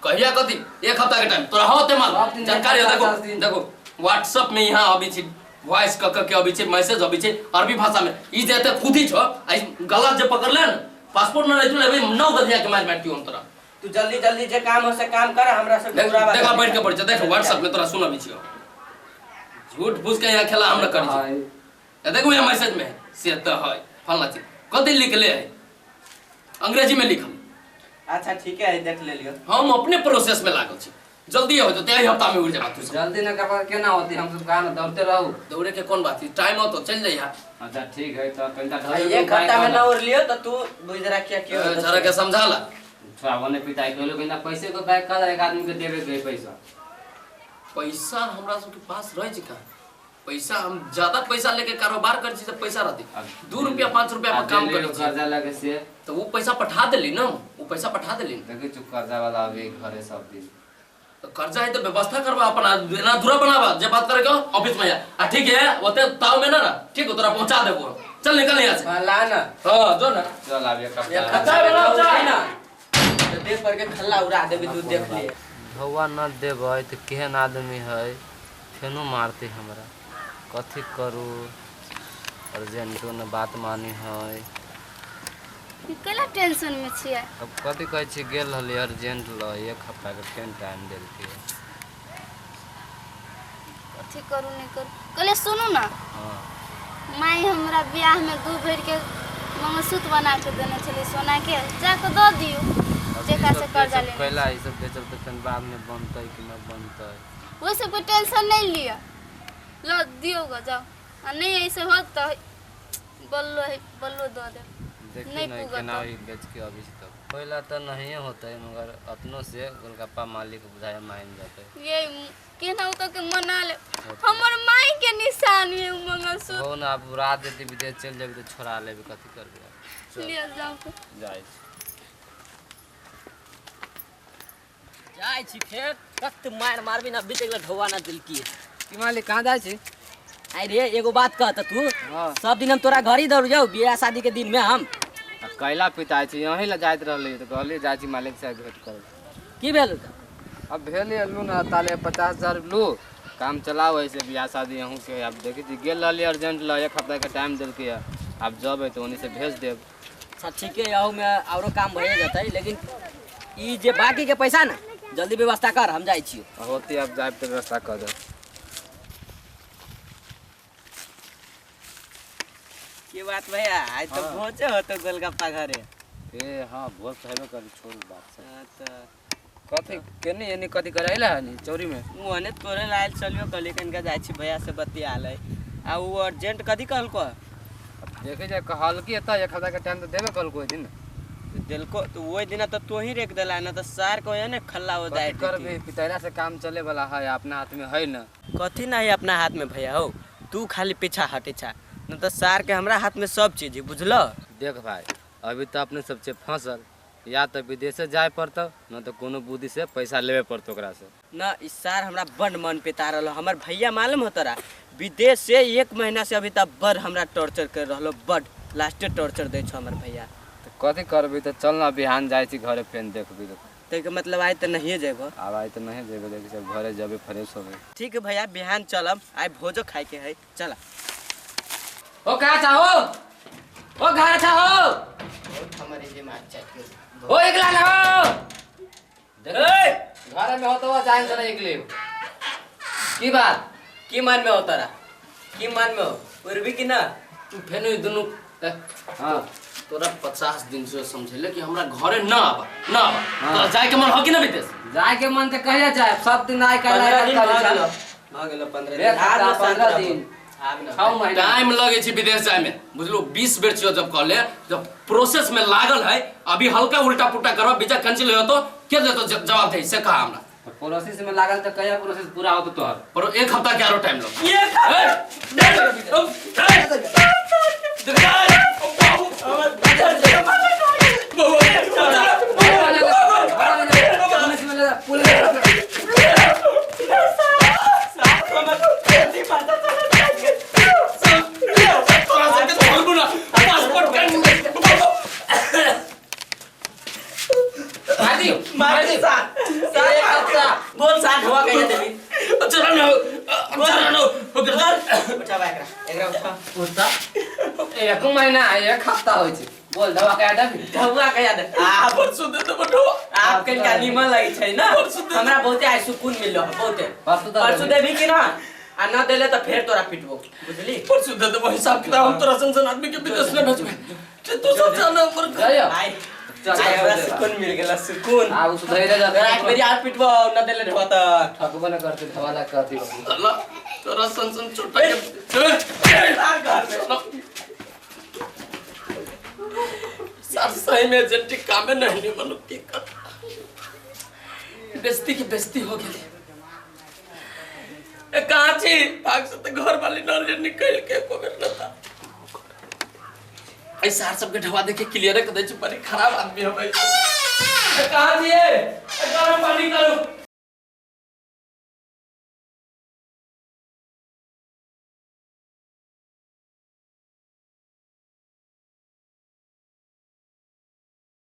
कहिया कथी एक हफ्ता के टाइम तोरा होते सब मालूम दिन जानकारी एक है, हफ्ता, देखो दस दिन। देखो व्हाट्सएप में यहाँ अभी छी वॉइस क क के अभी छै मैसेज अभी छै अरबी भाषा में ई जे एते खुद ही छो आई गलत जे पकड़ले न पासपोर्ट न रहितु अभी नौ गधिया के मार मारतियो हम तोरा। तू जल्दी जल्दी जे काम हो से काम कर, हमरा से देख पूरा बात देखा बैठ के पढ़ देख व्हाट्सएप में तोरा सुनबी छियो। झूठ फूस के यहाँ खेला हम न करी छी। देखो यहाँ मैसेज में से त है फलना चीज कथी लिखले है अंग्रेजी में लिखल। अच्छा ठीक है देख ले लियो। हम अपने प्रोसेस में लागल छी, जल्दी हो जते एहि हफ्ता में उड़ जाबा तू सब। जल्दी न करबा केना होती, हम सब कहा न दौड़ते रहू। दौड़े के कोन बात है, टाइम हो तो चल जाइहा। अच्छा ठीक है तो कनिटा आ, एक हफ्ता में न उड़ लियो तो तू बुझ रखिया क्यों ए, जरा के समझाला। थोड़ा ओने पिताई कहलो कि ना पैसे को बैग कर एक आदमी के देबे के पैसा। पैसा हमरा सब के पास रहे छै का? पैसा हम ज्यादा पैसा लेके कारोबार कर छी त पैसा रहती। 2 रुपया 5 रुपया पर काम करै छी। कर्जा लगे से तो वो पैसा पठा देली ना, वो पैसा पठा देली। देखै छु कर्जा वाला अभी घरे सब दिन। तो कर्जा है तो व्यवस्था करबा अपन एना दूरा बनाबा जे बात करे के ऑफिस में जा। आ ठीक है ओते ताव में ना ना ठीक हो तोरा पहुंचा देबो। चल निकल यहां से। हां ला ना। हां जो ना। चल आब एक हफ्ता। एक हफ्ता चाय बनाओ, चाय। ना। तो देह पर के खल्ला उड़ा देबी तू देख लिए। धौआ न देबै त केहन आदमी है फेनो मारते हमरा, कथी करू अर्जेंटो न बात मानी है। केला टेंशन में छियै? अब कथी कहै छी गेल रहली अर्जेंट ल एक हफ्ता के फेन टाइम देलकै। कथी करू नहीं करू कहले सुनू ना। हाँ। माई हमरा बियाह में 2 भरि के मंगलसूत्र बना के देने छली सोना के, जाके दऽ दियौ जेकरा से कर्जा लेने। कैला ई सब बेचब तऽ फेन बाद में बनतै कि न बनतै? ओहि सबके टेंशन नहीं लिअ, ल दियौ ग जाओ। आ नहीं ऐसे होत तऽ बल्लो है बल्लो दऽ देब। देखियौ नहीं ने पुगत केना तऽ। ई बेच के अबै छी तब। पहिला तऽ नहिए होतै मगर अपनो से गोलगप्पा मालिक बुझाइ मान जेतै। ये केना तो के मना ले हमर माई के निशान है उ मंगलसूत्र। हो ना अब उड़ा देती विदेश चल जेबी तऽ छोड़ा लेबी कथी करबी आब। चल। लिअ जाओ। जाइ छी। जाइ छी फेर कत मार मारबी ना बीच एकला ढौआ ना दिलकी। की मालिक कहाँ जाइ छी? आइ रे एगो बात कह त तू। हाँ। सब दिन हम तोरा घर ही दौड़ जाऊ बियाह शादी के दिन में हम। आ कैला पिताइ छी यहीं ला जाइत रहली तऽ कहली जाइ छी मालिक से भेंट करे। की भेल? अब भेल लू ना ताले 50,000 लू काम चलाओ ऐसे बियाह शादी अहूँ के। अब देखी छी गेल रहली अर्जेंट ल एक हफ्ता के टाइम देलकै है, अब जबै तऽ ओनी से भेज देब। अच्छा ठीक है अहू में औरो काम भए जेतै लेकिन ई जे बाकी के पैसा ना जल्दी व्यवस्था कर हम जाइ छी। होती अब जाए तऽ व्यवस्था कर देब। की बात भैया आज तो हाँ। पहुंचे हो तो गोलगप्पा घरे। ए हाँ भोज तो हेबे करी छोड़ू बात सब। हाँ, तो कथी केने एने कथी करैला हनी चौरी में? ओने तोरे लायल चलियो कहली कनका जाइ छी भैया से बतियालै। आ उ अर्जेंट कथी कहलको? देखे जाय कहलकी एता एक हफ्ता के टाइम तो देबे कहलको ओइ दिन। देलको तो ओइ दिन तो तोही रेख देला ना तो सार को ने खल्ला हो जाए। कथी करबे पितैला से काम चले वाला है अपना हाथ में है ना। कथी नहीं अपना हाथ में भैया हो तू खाली पीछा हटे छा न तो सार के हमरा हाथ में सब चीज है बुझलो। देख भाई अभी तो अपने सबसे फंसल या तो विदेश जाए पड़तो न तो कोनो बुद्धि से पैसा लेवे पड़तो ओकरा से। न इस सार हमरा बड़ मन पिता रहलो। हमर भैया मालूम हो तोरा विदेश से 1 महीना से अभी तक बड़ हमरा टॉर्चर कर रहलो बड़ लास्टे टॉर्चर दै छो हमर भैया। तो कथी करबी तो चल ना बिहान जाइ छी घरे फेन देखबी तो। तै के मतलब आइ तऽ नहिए जेबो? आब आइ तऽ नहिए जेबो देखै छी घरे जेबे फ्रेश होबे। ठीक है भैया बिहान चलब आइ भोजो खाइ के है चल। ओ कहाँ छा हो? ओ घर छा हो? हमर दिमाग चट ओ एकला ना हो। ए घर में हो तो जाए चला एकले। की बात? की मन में हो तोरा? की मन में हो? उड़बी कि ना? तू फेन ई दुनू हां तोरा 50 दिन से समझेले कि हमरा घरे ना आबा ना आबा। हाँ। तोरा जाए के मन हो कि ना विदेश? जाए के मन त कहिया जाए सब दिन आइ काल्हि 15 दिन आइ भऽ काल्हि गेलो। भऽ गेलो 15 दिन। एक आब हफ्ता, ना शांत 15 रहबो। दिन। आब ना। 6 महीना। टाइम लगे छै विदेश जाए में बुझलू। 20 बेर छियो जब कहले जब प्रोसेस में लागल है अभी हल्का उल्टा पुल्टा करब वीजा कैंसिल हो तो के देतो जवाब दे से कहा हमरा। प्रोसेस में लागल त कहिया प्रोसेस पूरा होतो तोहर? पर एक हफ्ता के आरो टाइम लगो। एक एक हफ्ता बोल साथ हुआ कहिया देबी चला ना चला ना उठा बा एकरा एकरा उठा उठा एक महीना एक हफ्ता होइ छै बोल दवा कहिया देबी ढौआ कहिया दे आ परसों दे दे बटुआ आप कनिका निमन लगै छै ना परसों दे दे। हमरा बहुते आइ सुकून मिललो है बहुते परसों दे परसों देबी। देबी कि ना आ न देले त फेर तोरा पिटबो बुझली परसों दे दे हिसाब किताब हम तोरा सन सन आदमी के विदेश में भेजबे ते तू सब जाना पर जाइयो आइ चल, आइ हमरा चल, चल। सुकून मिल गेल सुकून आ उ सुधैरे तोरा एक जाते बेरी आर पिटबो न देले ढौआ त ठकबो न करते धवाला करती बाबू साला तोरा सन सन छोटा के घर में सर सही में एजेंटी कामे नहीं नहीं मनु की कर बेइज्जती की बेइज्जती हो गेली ए कहाँ छी भाग से तो घर वाली न ले निकल के एको बेर न था ऐ सार सबके ढवा दे के क्लियर कर दे छी बड़ी खराब आदमी है भाई ए कहाँ छी ए ए घर